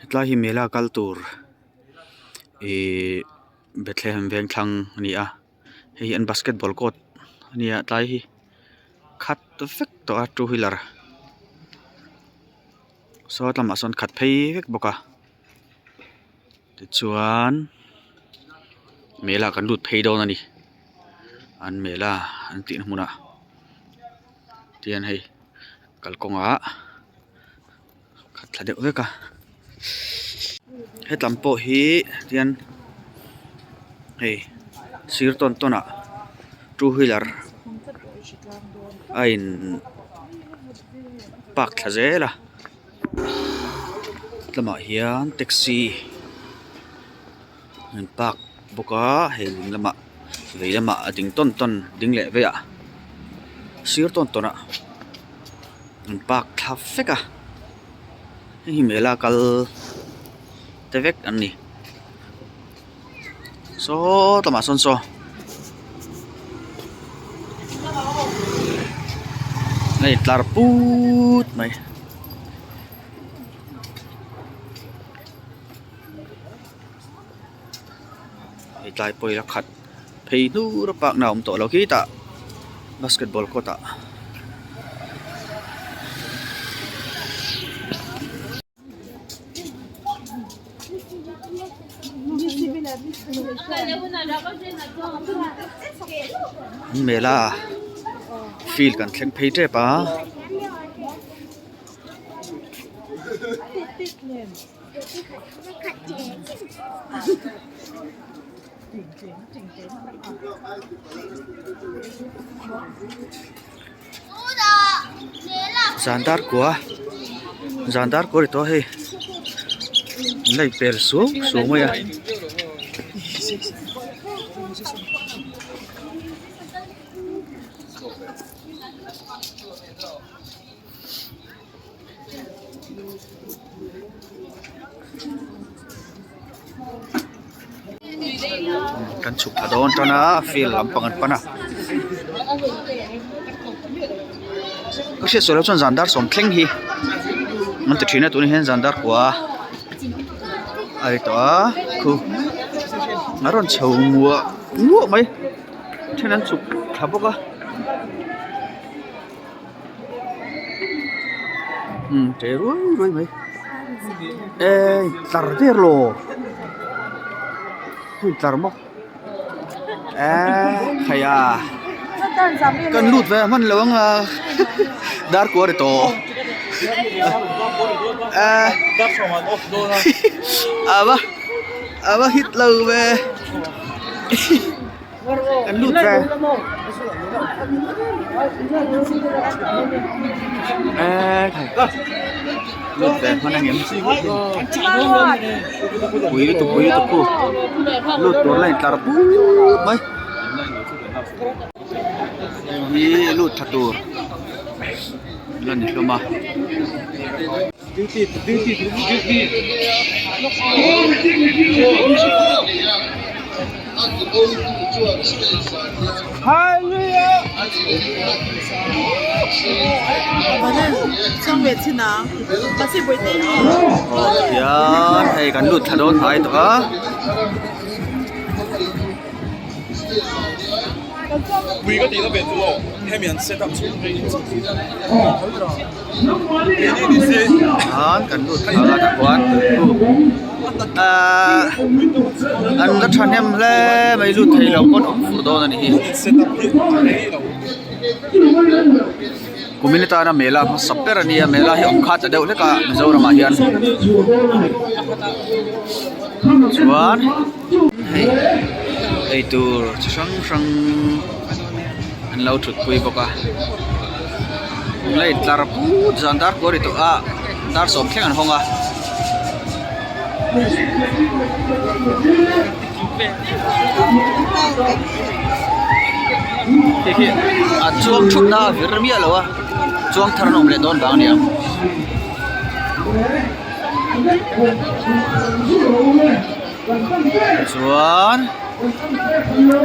Hetlai hi mela kal tur ihh Bethlehem Vengthlang a ni a hei hi an basketball court a ni a tlai hi khat vek tawh a two wheeler saw lamah sawn khat phei vek bawk a tichuan mela kan lut phei dawn a ni an mela an tihna hmunah tihian hei kalkawngah. Khat thla deuh vek a hetlam pawh hi tian hei sir tawn tawn ah two wheeler a in park thla zel a lamah hian taxi an park bawk a hei ding lamah vei lamah a ding tawn tawn ding leh veiah sir tawn tawn ah an park thla vek a hei hi mela kal te vek an ni saw lamah sawn saw hei tlar put mai. Hei tlai pawh hi a khat phei hnur a park na a awm tawh lo khitah basketball court ah. An mela field kan thleng phei tep a. Zan dar kua zan dar kua ri tawh a hei an la inper suau suau mai a. Kan chhuk thla dawn tan a field lampang an pan a ka hriat sual loh chuan zan dar sawm thleng hi an ti thin a tunah hian zan dar kua a ri tawh a khu a rawn chho muah muah mai then an chhuk thla bawk a. Umm ṭe ruai ruai mai eh tlar der law hei tlar maw eh khai a kan lut ve hman lo ang a dar kua ri tawh eh a va a va hit lo ve. Kan lut ve lut ve hman angem pui lutuk pui lutuk khu lut tur la in tlar put mai hei hi lut tha tur la ni hlawm a. Hian hei kan lut thla dawn hnai tawh a. An kan lut thla a tah khuan ahh an la thahnem hle mai lut thei lo pawn awm fur dawn a ni hi kumin atana mela hmasa ber a nia mela hi awm khat ta deuh hlek a Mizoram ah hian chuan hei eitur chi hrang hrang an lo thut pui bawk a la intlar put zan dar kual ri tawh a dar sawm thleng an hawng a. Khi khi a chuang thut na a vir miah lo a chuang thar an awm leh dawn vang a ni ang. Chuan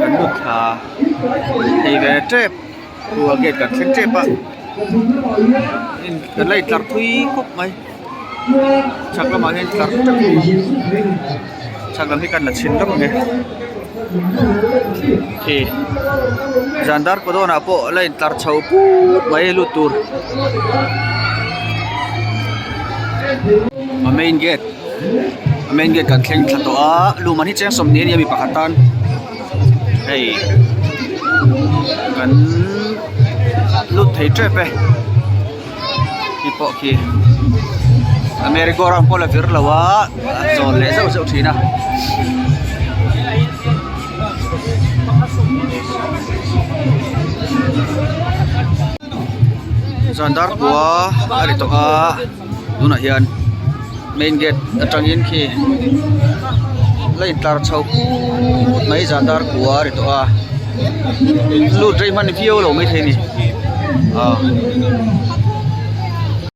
kan lut thla thei ve tep khu a gate kan thleng tep a kan la intlar thui khawp mai. Chhak lamah hian tlar teuh chhak lam hi kan la chhin lawk ang e khi zan dar kaw dawnah pawh la in tlar chho put mai lut tur a main gate a main gate kan thleng thla tawh a luman hi cheng 20 a nia mi pakhat tan hei kan lut thei tep e. Khi pawh khi a merry go round pawh la vir lo a a chawl leh zeuh zeuh thin a. Zan dar kua a ri tawh a tunah hian main gate atangin khi la intlar chho put mai zan dar kua a ri tawh a lut rei hman viau lo maithei a ni.